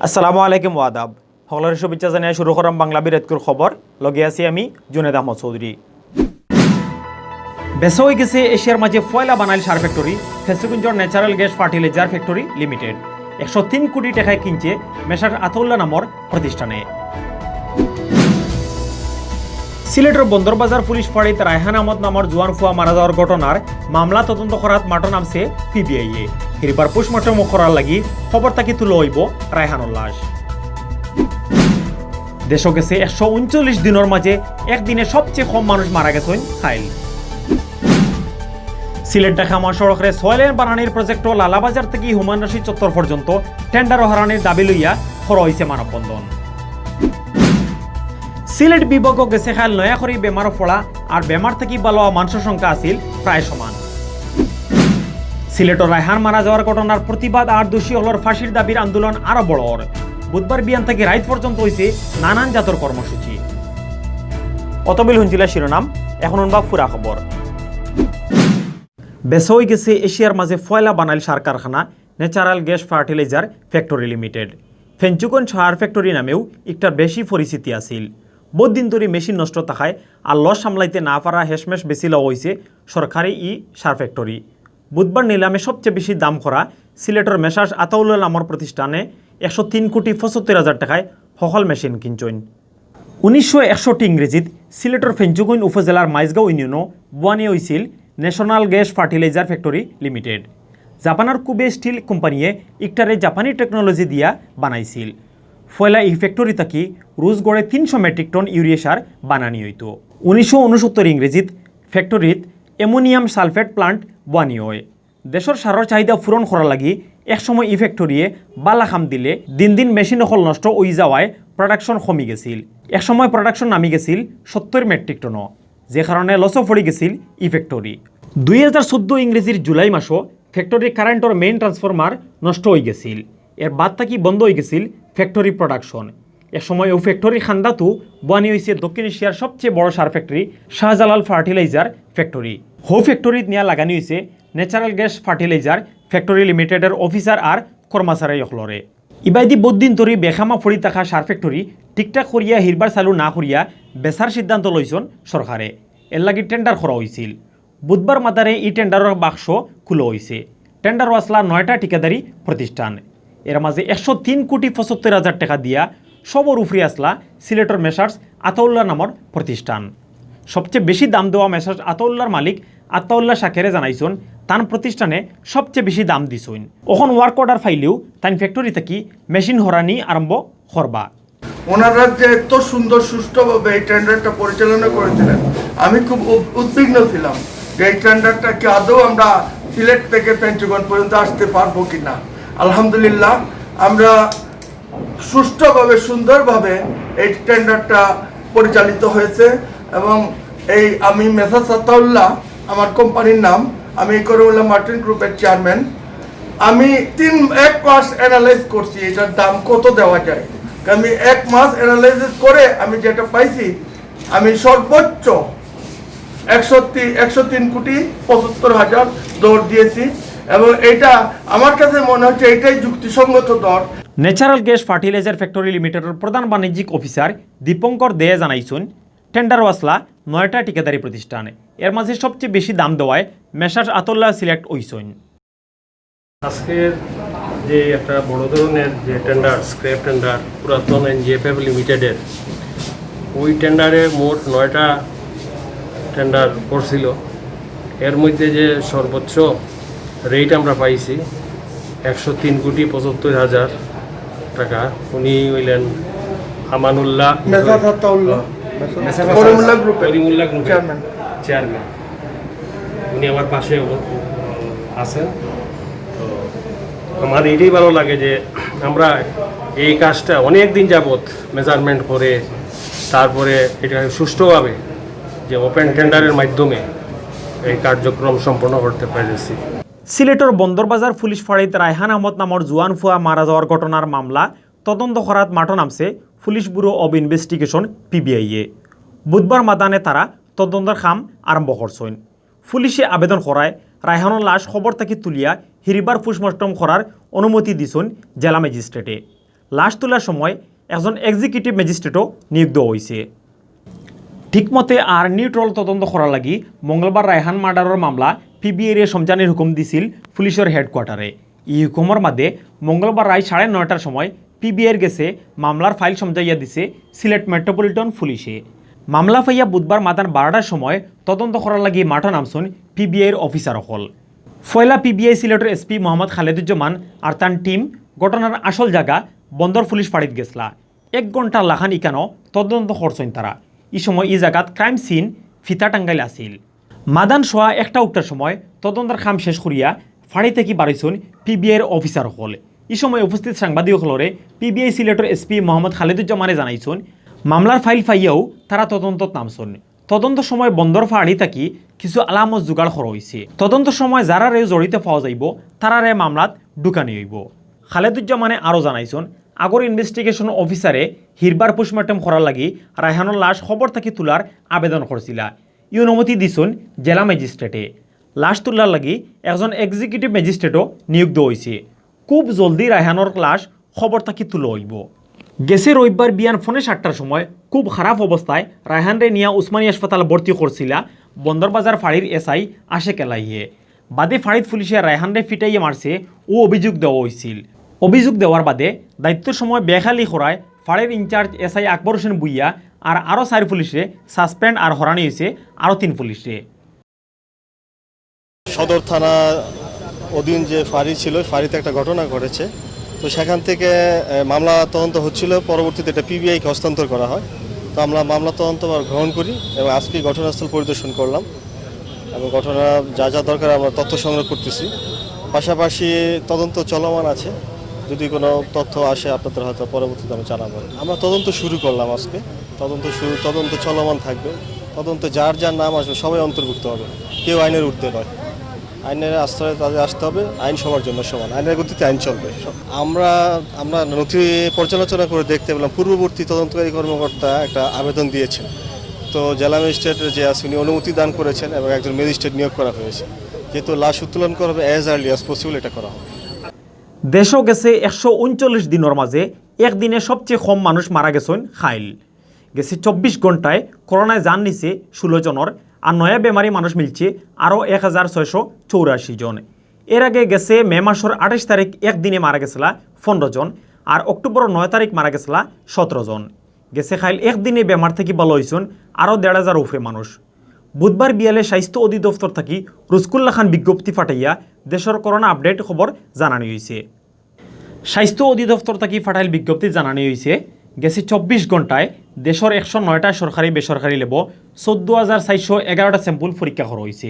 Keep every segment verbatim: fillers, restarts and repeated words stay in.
আসসালামু আলাইকুম ওয়া আদাব। হকলরে শুভেচ্ছা জানাইয়া শুরু করাম বাংলা বিরাটকুর খবর। লগে আছি আমি জুনেদ আহমদ চৌধুরী। বেচা অইগেছে এশিয়ার মাঝে পয়লা বানাইল সার ফ্যাক্টরি, ফেঞ্চুগঞ্জর natural gas fertilizer factory limited. একশো তিন কোটি টেকায় কিনছে মেসার্স আতাউল্লাহ নামর প্রতিষ্ঠানে। সিলেটর বন্দরবাজার পুলিশ ফাঁড়িত রায়হান আহমদ নামর জুয়ান ফুয়া মারা যাওয়ার ঘটনার মামলা তদন্ত করাত মাঠো নামছে পিবিআইয়ে। হিরবার পোস্টমর্টম করার লাগি খবর থাকি তুলা অইবো রায়হানর লাশ। দেশো গেছে একশো ঊনচল্লিশ দিনর মাঝে একদিনে সবচেয়ে কম মানুষ মারা গেছইন কাইল। সিলেট ঢাকা মহাসড়করে ছয় লেন বানানির প্রজেক্টো লালাবাজার থাকি হুমায়ুন রশিদ চত্বর পর্যন্ত টেন্ডার হারানির দাবি লইয়া করা অইছে মানববন্ধন। সিলেট বিভাগো গেছে কাইল নয়া করি বেমারো পড়া আর বেমার থাকি ভালা অওয়া মানষর সংখ্যা আছিল প্রায় সমান। সিলেটো রায়হান মারা যাওয়ার ঘটনার প্রতিবাদ আর দোষী অকলর ফাঁসির দাবির আন্দোলন আরো বড় অর। বুধবার বিয়ান থাকি রাইত পর্যন্ত অইছে নানান জাতর কর্মসূচি। অতবিল হুনছিলা শিরোনাম, এখন হুনবা পুরা খবর। বেচা অইগেছে এশিয়ার মাঝে পয়লা বানাইল সার কারখানা natural gas fertilizer factory limited. Fenchuganj সার ফ্যাক্টরি নামেও ইকটার বেশি পরিচিতি আছিল। বউত দিন ধরি মেশিন নষ্ট থাকায় আর লস সামলাইতে না পারা হেশমেশ বেচিলাও অইছে সরকারি ই সার ফ্যাক্টরি। বুধবার নিলামে সবচেয়ে বেশি দাম করা সিলেটর মেসার্স আতাউল্লাহ নামর প্রতিষ্ঠানে একশো তিন কোটি পঁচাত্তর হাজার টেকায় হকল মেশিন কিনছইন। উনিশশো একষট্টি ইংরেজিত সিলেটর ফেঞ্চুগঞ্জ উপজেলার মাইজগাঁও ইউনিয়নো বওয়ানি অইছিল national gas fertilizer factory limited. জাপানর কুবে স্টিল কোম্পানিয়ে ইকটারে জাপানি টেকনোলজি দিয়া বানাইছিল। পয়লা ই ফ্যাক্টরি থাকি রুজ গড়ে তিনশো মেট্রিক টন ইউরিয়া সার বানানি অইতো। উনিশশো ঊনসত্তর ইংরেজিত ফ্যাক্টরিত অ্যামোনিয়াম সালফেট প্লান্ট বওয়ানি অয়। দেশর সারর চাহিদা পূরণ করার লাগি এক সময় ই ফ্যাক্টরিয়ে বালা কাম দিলে দিন দিন মেশিন অকল নষ্ট অই যাওয়ায় প্রোডাকশন কমি গেছিল। এক সময় প্রোডাকশন নামি গেছিল সত্তর মেট্রিক টনো, যে কারণে লসো পড়ি গেছিল ই ফ্যাক্টরি। দুই হাজার চোদ্দ ইংরেজির জুলাই মাসো ফ্যাক্টরির কারেন্টর মেইন ট্রান্সফরমার নষ্ট অই গেছিল। এর বাদ থাকি বন্ধ অই গেছিল ফ্যাক্টরি প্রোডাকশন। এক সময় অউ ফ্যাক্টরির কান্দাতু বওয়ানি অইছে দক্ষিণ এশিয়ার সবচেয়ে বড় সার ফ্যাক্টরি শাহজালাল ফার্টিলাইজার ফ্যাক্টরি। হউ ফ্যাক্টরিত নিয়া লাগানি অইছে ন্যাচারাল গ্যাস ফার্টিলাইজার ফ্যাক্টরি লিমিটেডর অফিসার আর কর্মচারী অকলরে। ইবায়দি বউত দিন ধরি বেকামা পড়ি থাকা সার ফ্যাক্টরি ঠিকঠাক করিয়া হিরবার চালু না করিয়া বেচার সিদ্ধান্ত লইছইন সরকারে। এরলাগি টেন্ডার করা অইছিল। বুধবার মাদানে ই টেন্ডারর বাক্স খুলা অইছে। টেন্ডারো আছলা নয়টা ঠিকাদারি প্রতিষ্ঠান। এর মাঝে একশো তিন কোটি পঁচাত্তর হাজার টেকা দিয়া সবর উপরে আছলা সিলেটর মেসার্স আতাউল্লাহ নামর প্রতিষ্ঠান। সবচেয়ে বেশি দাম দেওয়া মেসার্স আতাউল্লাহর মালিক আতাউল্লাহ শাকেরে জানাইছইন, তান প্রতিষ্ঠানে সবচেয়ে বেশি দাম দিছইন। অখন ওয়ার্ক অর্ডার পাইলেও তাইন ফ্যাক্টরি থাকি মেশিন হরানি আরম্ভ করবা। ওনারা যে এত সুন্দর সুষ্ঠুভাবে এই টেন্ডারটা পরিচালনা করেছিলেন, আমি খুব উদ-, উদ্বিগ্ন ছিলাম যে এই টেন্ডারটা কি আদৌ আমরা সিলেট থেকে পঞ্চগড় পর্যন্ত আসতে পারবো কিনা। আলহামদুলিল্লাহ, আমরা সুষ্ঠুভাবে, সুন্দরভাবে এই টেন্ডারটা পরিচালিত হয়েছে এবং এই আমি মেসার্স আতাউল্লাহ আমার কোম্পানির নাম, আমি করিমুল্লাহ মার্চেন্ট গ্রুপের চেয়ারম্যান। আমি তিন, এক মাস অ্যানালাইজ করছি এটার দাম কত দেওয়া যায়। আমি এক মাস অ্যানালাইসিস করে আমি যেটা পাইছি, আমি সর্বোচ্চ একশো তিন, একশো তিন কোটি পঁচাত্তর হাজার দর দিয়েছি এবং এটা আমার কাছে মনে হচ্ছে এটাই যুক্তিসঙ্গত দর। ন্যাচারাল গ্যাস ফার্টিলাইজার ফ্যাক্টরি লিমিটেডর প্রধান বাণিজ্যিক অফিসার দীপঙ্কর দে জানাইছইন, টেন্ডারো আছলা নয়টা ঠিকাদারি প্রতিষ্ঠান, এর মাঝে সবচেয়ে বেশি দাম দেওয়ায় মেসার্স আতাউল্লাহ সিলেক্ট অইছইন। আজকের যে একটা বড় ধরনের যে টেন্ডার, স্ক্র্যাপ টেন্ডার, পুরাতন এনজিএফএফ লিমিটেডের, ওই টেন্ডারে মোট নয়টা টেন্ডার পড়ছিল। এর মধ্যে যে সর্বোচ্চ রেট আমরা পাইছি একশো তিন কোটি পঁচাত্তর হাজার টাকা। উনি হইলেন আমানুল্লাহ মেসার্স আতাউল্লাহ। মেসার্স করিমুল্লাহ গ্রুপের করিমুল্লাহ গ্রুপের চেয়ারম্যান। চেয়ারম্যান। উনি আমার পাশে অব-, আছেন। তো আমার এইটাই ভালো লাগে যে আমরা এই কাজটা অনেক দিন যাবত মেজারমেন্ট করে, তারপরে এটা সুষ্ঠুভাবে যে ওপেন টেন্ডারের মাধ্যমে এই কার্যক্রম সম্পন্ন করতে পেরেছি। সিলেটর বন্দরবাজার পুলিশ ফাঁড়িত রায়হান আহমদ নামর জুয়ান ফুয়া মারা যাওয়ার ঘটনার মামলা তদন্ত করাত মাঠো নামছে পুলিশ ব্যুরো অব ইনভেস্টিগেশন, পিবিআইয়ে। বুধবার মাদানে তারা তদন্তর কাম আরম্ভ করছইন। পুলিশে আবেদন করায় রায়হানর লাশ কবর থাকি তুলিয়া হিরিবার পোস্টমর্টম করার অনুমতি দিছইন জেলা ম্যাজিস্ট্রেটে। লাশ তুলার সময় একজন এক্সিকিউটিভ ম্যাজিস্ট্রেটও নিয়োগ দেওয়া হয়েছে। ঠিকমতে আর নিউট্রাল তদন্ত করার লাগি মঙ্গলবার রায়হান মার্ডারর মামলা পিবিআইরে সমঝানির হুকুম দিছিল পুলিশর হেডকোয়ার্টারে। ই হুকুমর মাঝে মঙ্গলবার রায় সাড়ে নয়টার সময় পিবিআইর গেছে মামলার ফাইল সমঝাইয়া দিছে সিলেট মেট্রোপলিটন পুলিশে। মামলা পাইয়া বুধবার মাদান বারোটার সময় তদন্ত করার লাগি মাঠো নামছইন পিবিআইর অফিসার অকল। পয়লা পিবিআই সিলেটর এসপি মোহাম্মদ খালেদুজ্জামান আর তান টিম ঘটনার আসল জাগা বন্দর পুলিশ ফাঁড়িত গেছলা। এক ঘন্টার লাখান ইকানো তদন্ত করছইন তারা। ই সময় ই জাগাত ক্রাইম সিন ফিতা টাঙ্গাইল আছিল। মাদান সোয়া একটা উক্তার সময় তদন্তর কাম শেষ করিয়া ফাঁড়ি থাকি বারইছইন পিবিআইর অফিসার অকল। ই সময় উপস্থিত সাংবাদিক অকলরে পিবিআই সিলেটর এসপি মোহাম্মদ খালেদুজ্জামানে জানাইছইন, মামলার ফাইল পাইয়াও তারা তদন্তত নামছইন। তদন্তর সময় বন্দর ফাঁড়ি থাকি কিছু আলামত জোগাড় করা হইছে। তদন্তর সময় যারারে জড়িত পাওয়া যাইব, তারারে মামলাত ঢুকানি হইব। খালেদুজ্জামানে আরও জানাইছইন, আগর ইনভেস্টিগেশন অফিসারে হিরবার পোস্টমর্টেম করার লাগি রায়হানর লাশ কবর থাকি তুলার আবেদন করছিলা। ই অনুমতি দিছইন জেলা ম্যাজিস্ট্রেটে। লাশ তুলার লাগি একজন এক্সিকিউটিভ ম্যাজিস্ট্রেটও নিয়োগ দেওয়া হইছে। খুব জলদি রায়হানর লাশ কবর থাকি তুলা হইব। গেছে রবিবার বিয়ান পৌনে সাতটার সময় খুব খারাপ অবস্থায় রায়হানরে নিয়া উসমানী হাসপাতাল ভর্তি করছিলা বন্দরবাজার ফাঁড়ির এসআই আশেক এলাহিয়ে। বাদে ফাঁড়িত পুলিশে রায়হানরে ফিটাইয়া মারছে ও অভিযোগ দেওয়া হইছিল। অভিযোগ দেওয়ার বাদে দায়িত্বর সময় বেখালি করায় ফাঁড়ির ইনচার্জ এসআই আকবর হোসেন ভুইয়া আর আরও চার পুলিশরে সাসপেন্ড আর হরানি হইছে আরও তিন পুলিশরে। সদর থানা অধীন যে ফাঁড়ি ছিল, ওই ফাঁড়িতে একটা ঘটনা ঘটেছে। তো সেখান থেকে এ, মামলা তদন্ত হচ্ছিল, পরবর্তীতে এটা পিবিআইকে হস্তান্তর করা হয়। তো আমরা মামলা তদন্ত ভার গ্রহণ করি এবং আজকে ঘটনাস্থল পরিদর্শন করলাম এবং ঘটনা যা যা দরকার আমরা তথ্য সংগ্রহ করতেছি। পাশাপাশি তদন্ত চলমান আছে, যদি কোনো তথ্য আসে আপনাদের হয়তো পরবর্তীতে আমি জানাবো। আমরা তদন্ত শুরু করলাম আজকে, তদন্ত শুরু, তদন্ত চলমান থাকবে। তদন্তে যার যার নাম আসবে সবাই অন্তর্ভুক্ত হবে, কেউ আইনের ঊর্ধ্বে নয়। আইনের আশ্রয়ে তাদের আসতে হবে, আইন সবার জন্য সমান, আইনের গতিতে আইন চলবে। আমরা আমরা নথি পর্যালোচনা করে দেখতে পেলাম পূর্ববর্তী তদন্তকারী কর্মকর্তা একটা আবেদন দিয়েছেন। তো জেলা ম্যাজিস্ট্রেটের যে আছে উনি অনুমতি দান করেছেন এবং একজন ম্যাজিস্ট্রেট নিয়োগ করা হয়েছে, যেহেতু লাশ উত্তোলন করা হবে as early as possible এটা করা হবে। দেশো গেছে একশো উনচল্লিশ দিনর মাঝে একদিনে সবচেয়ে কম মানুষ মারা গেছইন কাইল। গেছে চব্বিশ ঘন্টায় করোনায় জান নিছে ষোলো জনর, আর নয়া বেমারি মানুষ মিলছে আরও এক হাজার ছয়শো চৌরাশি জন। এর আগে গেছে মে মাসর আঠাইশ তারিখ একদিনে মারা গেছলা পনেরো জন, আর অক্টোবরর নয় তারিখ মারা গেছলা সতেরো জন। গেছে কাইল একদিনে বেমার থাকি ভালা হইছইন আরও দেড় হাজার উপরে মানুষ। বুধবার বিয়ালে স্বাস্থ্য অধিদপ্তর থাকি রুজকুল্লা খান বিজ্ঞপ্তি ফাটাইয়া দেশর করোনা আপডেট খবর জানানি হইছে। স্বাস্থ্য অধিদপ্তর থাকি ফাটাইল বিজ্ঞপ্তি জানানি হইছে, গেছে চব্বিশ ঘন্টায় দেশর একশো নয়টা সরকারি বেসরকারি ল্যাবো চৌদ্দ হাজার চারশো এগারোটা স্যাম্পল পরীক্ষা করা হইছে।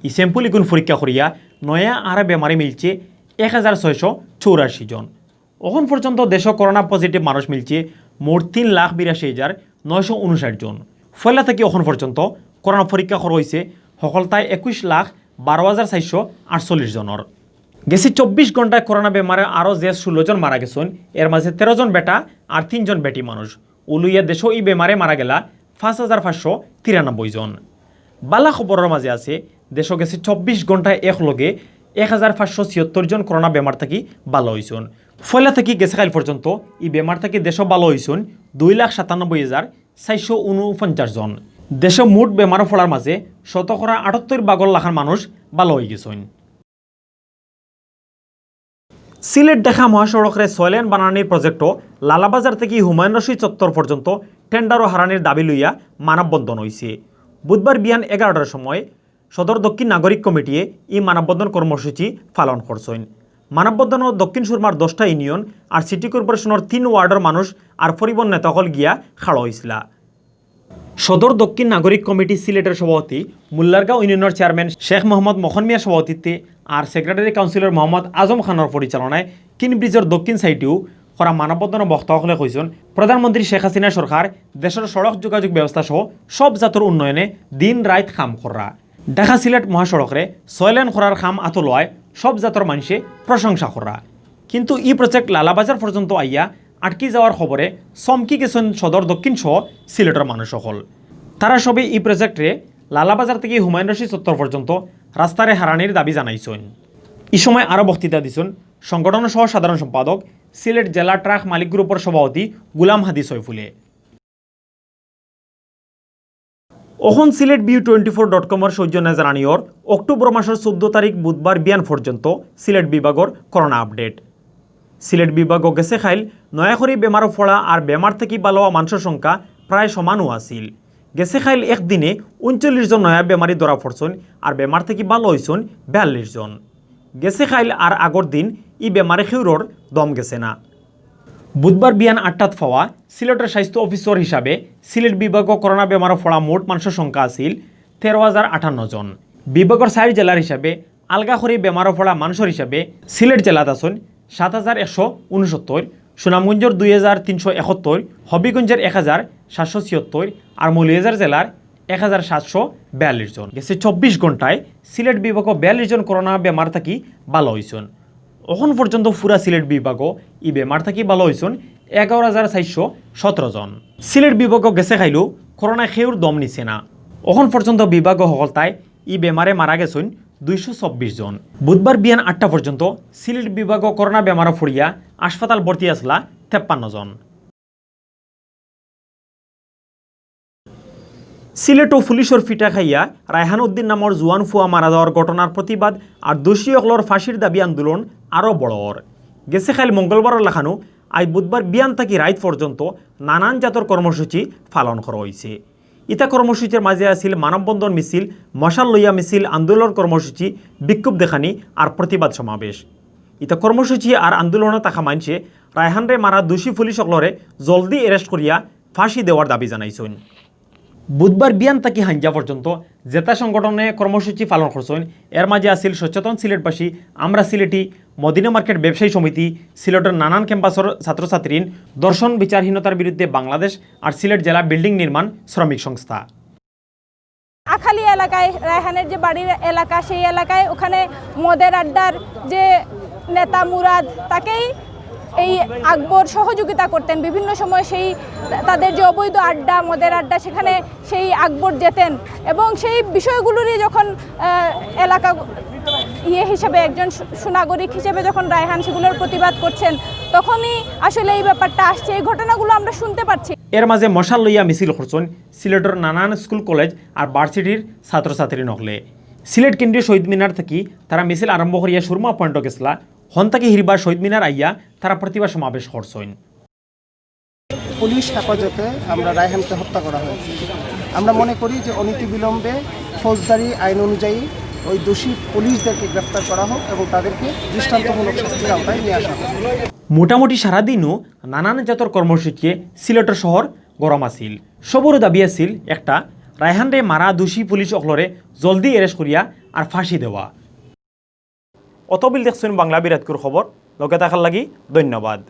ই স্যাম্পল ইগুন পরীক্ষা করিয়া নয়া আর বেমারি মিলছে এক হাজার ছয়শো চৌরাশি জন। অখন পর্যন্ত দেশো করোনা পজিটিভ মানুষ মিলছে মোট তিন লাখ বিরাশি হাজার নয়শো উনষাট জন। পয়লা থাকি অখন পর্যন্ত করোনা পরীক্ষা করা হইছে হকলতায় একুশ লাখ বারো হাজার চারশো আটচল্লিশ জনর। গেছে চব্বিশ ঘন্টায় করোনা বেমারে আরও যে ষোলো জন মারা গেছইন, এর মাঝে তেরো জন বেটা আর তিনজন বেটি মানুষ। অউ লইয়া দেশো ই বেমারে মারা গেলা পাঁচ হাজার পাঁচশো তিরানব্বই জন। ভালা খবরর মাঝে আছে, দেশো গেছে চব্বিশ ঘন্টায় এক লগে এক হাজার পাঁচশো ছিয়াত্তর জন করোনা বেমার থাকি ভালা হইছইন। পয়লা থাকি গেছে কাইল পর্যন্ত ই বেমার থাকি দেশো ভালা হইছইন দুই লাখ সাতানব্বই হাজার চারশো উনপঞ্চাশ জন। দেশো মোট বেমার পড়ার মাঝে শতকরা আটাত্তর ভাগর লাখান মানুষ ভালা হই গেছইন। সিলেট ঢাকা মহাসড়করে ছয় লেন বানানির প্রজেক্টো লালাবাজার থাকি হুমায়ুন রশিদ চত্বর পর্যন্ত টেন্ডারো হারানির দাবি লইয়া মানববন্ধন হইছে। বুধবার বিয়ান এগারোটার সময় সদর দক্ষিণ নাগরিক কমিটিয়ে ই মানববন্ধন কর্মসূচি পালন করছইন। মানববন্ধনো দক্ষিণ সুরমার দশটা ইউনিয়ন আর সিটি কর্পোরেশনর তিন ওয়ার্ডর মানুষ আর পরিবহন নেতা অকল গিয়া খাড়া হইছিলা। সদর দক্ষিণ নাগরিক কমিটি সিলেটর সভাপতি, মুল্লারগাঁও ইউনিয়নর চেয়ারম্যান শেখ মোহাম্মদ মখন মিয়ার সভাপতিত্বে আর সেক্রেটারি কাউন্সিলর মোহাম্মদ আজম খানর পরিচালনায় কিন ব্রিজর দক্ষিণ সাইডেও করা মানববন্ধনো বক্তা অকলে কইছইন, প্রধানমন্ত্রী শেখ হাসিনা সরকার দেশর সড়ক যোগাযোগ ব্যবস্থা সহ সব জাতর উন্নয়নে দিন রাইত কাম কররা। ঢাকা সিলেট মহাসড়করে ছয় লেন করার কাম আতো লওয়ায় সব জাতর মানষে প্রশংসা কররা। কিন্তু ই প্রজেক্ট লালাবাজার পর্যন্ত আইয়া আটকি যাওয়ার খবরে চমকি গেছইন সদর দক্ষিণ সহ সিলেটর মানুষ অকল। তারা সবে ই প্রজেক্টরে লালাবাজার থাকি হুমায়ুন রশিদ চত্বর পর্যন্ত রাস্তারে হারানির দাবি জানাইছইন। ই সময় আরও বক্তৃতা দিছইন সংগঠন সহ সাধারণ সম্পাদক সিলেট জেলা ট্রাক মালিক গ্রুপর সভাপতি গুলাম হাদি সৈফুলে। অখন Sylhet view twenty four dot কমর সৌজন্যে জানানিওর অক্টোবর মাসর চৌদ্দ তারিখ বুধবার বিয়ান পর্যন্ত সিলেট বিভাগর করোনা আপডেট। সিলেট বিভাগো গেছে কাইল নয়া করি বেমারো পড়া আর বেমার থাকি ভালো অওয়া মানষর সংখ্যা প্রায় সমানউ আছিল। গেছে কাইল একদিনে ঊনচল্লিশ জন নয়া বেমারি ধরা পড়ছইন আর বেমার থাকি ভালো অইছইন বিয়াল্লিশ জন। গেছে কাইল আর আগর দিন ই বেমারে কেউরর দম গেছে না। বুধবার বিয়ান আটটাত পাওয়া সিলেটর স্বাস্থ্য অফিসর হিসাবে সিলেট বিভাগো করোনা বেমারো পড়া মোট মানষর সংখ্যা আছিল তেরো হাজার আটান্ন জন। বিভাগর চাইর জেলার হিসাবে আলগা করি বেমারো পড়া মানষর হিসাবে সিলেট জেলাত আছইন সাত হাজার একশো ঊনসত্তর, সুনামগঞ্জর দুই হাজার তিনশো একাত্তর, হবিগঞ্জর এক হাজার সাতশো ছিয়াত্তর আর মৌলভীবাজার জেলার এক হাজার সাতশো বিয়াল্লিশ জন। গেছে চব্বিশ ঘন্টায় সিলেট বিভাগো বিয়াল্লিশ জন করোনা বেমার থাকি ভালো অইছইন। অখন পর্যন্ত পুরা সিলেট বিভাগো ই বেমার থাকি ভালো অইছইন এগারো হাজার চারশো সতেরো জন। সিলেট বিভাগো গেছে কাইলউ করোনায় কেউর দম নিছে না। অখন পর্যন্ত বিভাগো হকলতায় ই বেমারে মারা গেছইন দুইশো চব্বিশ জন। বুধবার বিয়ান আটটা পর্যন্ত সিলেট বিভাগো করোনা বেমারো পড়িয়া হাসপাতাল ভর্তি আছলা তেপ্পান্ন জন। সিলেটো পুলিশর পিটা খাইয়া রায়হান উদ্দিন নামর জুয়ান ফুয়া মারা যাওয়ার ঘটনার প্রতিবাদ আর দোষী অকলর ফাঁসির দাবি আন্দোলন আরও বড় অর। গেছে কাইল মঙ্গলবারর লাখানউ আইজ বুধবার বিয়ান থাকি রাইত পর্যন্ত নানান জাতর কর্মসূচি পালন করা অইছে। ইতা কর্মসূচির মাঝে আছিল মানববন্ধন মিছিল, মশাল লইয়া মিছিল, আন্দোলন কর্মসূচি, বিক্ষোভ দেখানি আর প্রতিবাদ সমাবেশ। ইতা কর্মসূচি আর আন্দোলনো থাকা মানষে রায়হানরে মারা দোষী পুলিশ অকলরে জলদি অ্যারেস্ট করিয়া ফাঁসি দেওয়ার দাবি জানাইছইন। বুধবার বিয়ান থাকি হাইঞ্জা পর্যন্ত যেতা সংগঠনে কর্মসূচি পালন করছইন, এর মাঝে আছিল সচেতন সিলেটবাসী, আমরা সিলেটি, মদিনা মার্কেট ব্যবসায়ী সমিতি, সিলেটর নানান ক্যাম্পাসর ছাত্রছাত্রীন, ধর্ষণ বিচারহীনতার বিরুদ্ধে বাংলাদেশ আর সিলেট জেলা বিল্ডিং নির্মাণ শ্রমিক সংস্থা। আখালি এলাকায় রায়হানের যে বাড়ির এলাকা, সেই এলাকায় ওখানে মদের আড্ডার যে নেতা মুরাদ, তাকেই এই আকবর সহযোগিতা করতেন। বিভিন্ন সময় সেই তাদের যে অবৈধ আড্ডা, মদের আড্ডা, সেখানে সেই আকবর যেতেন এবং সেই বিষয়গুলোরই যখন আহ, এলাকা ইয়ে হিসেবে, একজন সু- সুনাগরিক হিসেবে যখন রায়হান সেগুলোর প্রতিবাদ করছেন, তখনই আসলে এই ব্যাপারটা আসছে। এই ঘটনাগুলো আমরা শুনতে পাচ্ছি। এর মাঝে মশাল লইয়া মিছিল করছইন সিলেটর নানান স্কুল, কলেজ আর ভার্সিটির ছাত্রছাত্রী অকলে। সিলেট কেন্দ্রীয় শহীদ মিনার থাকি তারা মিছিল আরম্ভ করিয়া সুরমা পয়েন্টো গেছলা। হন থাকি হিরবার শহীদ মিনার আইয়া তারা প্রতিবাদ সমাবেশ করছইন। পুলিশ হেফাজতে আমরা রায়হানকে হত্যা করা হয়েছে। আমরা মনে করি যে অনতিবিলম্বে ফৌজদারি আইন অনুযায়ী ওই দোষী পুলিশদেরকে গ্রেফতার করা হোক এবং তাদেরকে দৃষ্টান্তমূলক শাস্তির আওতায় নিয়ে আসা হোক। মোটামুটি সারাদিনও নানান জাতর কর্মসূচিয়ে সিলেটর শহর গরম আছিল। সবরও দাবি আছিল একটা, রায়হানরে মারা দোষী পুলিশ অকলরে জলদি অ্যারেস্ট করিয়া আর ফাঁসি দেওয়া। অতবিল দেখছইন বাংলা বিরাটকুর খবর, লগে থাকার লাগি ধন্যবাদ।